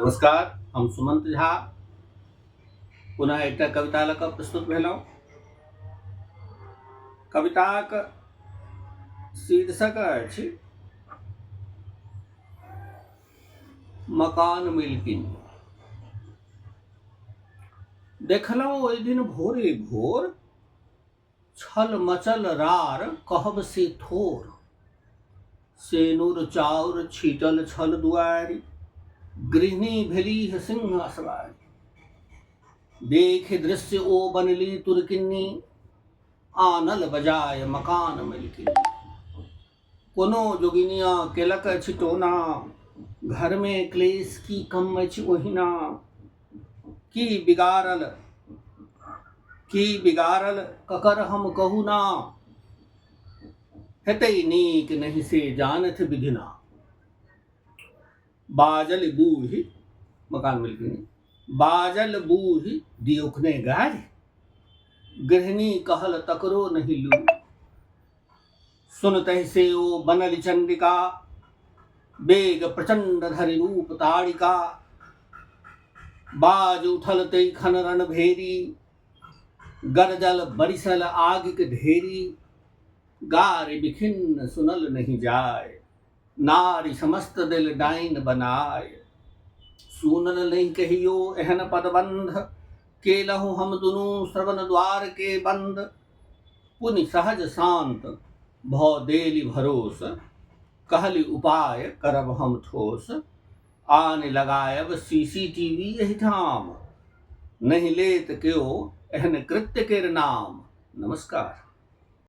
नमस्कार, हम सुमंत झा पुनः एकटा कविता लऽ कऽ प्रस्तुत भेलहुँ। कविताक शीर्षक अछि मकान मिलकिन। देखलहुँ ओहि दिन भोरे भोर छल मचल रार कहब से थोर। सेनुर चाउर छीटल छल दुआरि, गृहिणी भेलीह सिंह असवारी। देखि दृश्य ओ बनली तुरकिन्नी, आनल बजाय मकान मलकिनी। कोनो जोगिनिया केलक अछि टोना, घरमे क्लेश की कम अछि ओहिना। की बिगाड़ल की बिगाड़ल ककर हम कहू ना, हेतै नीक नहि से जानथि विधिना। बाजल बूढ़ी मकान मिलकिनी, बाजल बूढ़ी दियौक ने गारि, गृहिणी कहल तकरो नहि लू। सुनतहि से ओ बनल चंडिका, बेग प्रचंड धरि रूप ताड़िका। बाज उठल तैखन रणभेरी, गरजल बरिसल आगिक ढेरी। गारि बिखिन्न सुनल नहि जाय, नारी समस्त दिल डाइन बनाय। सुनल नहि कहियो एहन पदबंध, केलहुँ हम दुनू श्रवण द्वार के बंद। पुनि सहज शांत भऽ देली भरोस, कहली उपाय करब हम ठोस। आनि लगायब सीसीटीवी एहिठाम, नहि लेत केओ एहन कृत्य केर नाम। नमस्कार।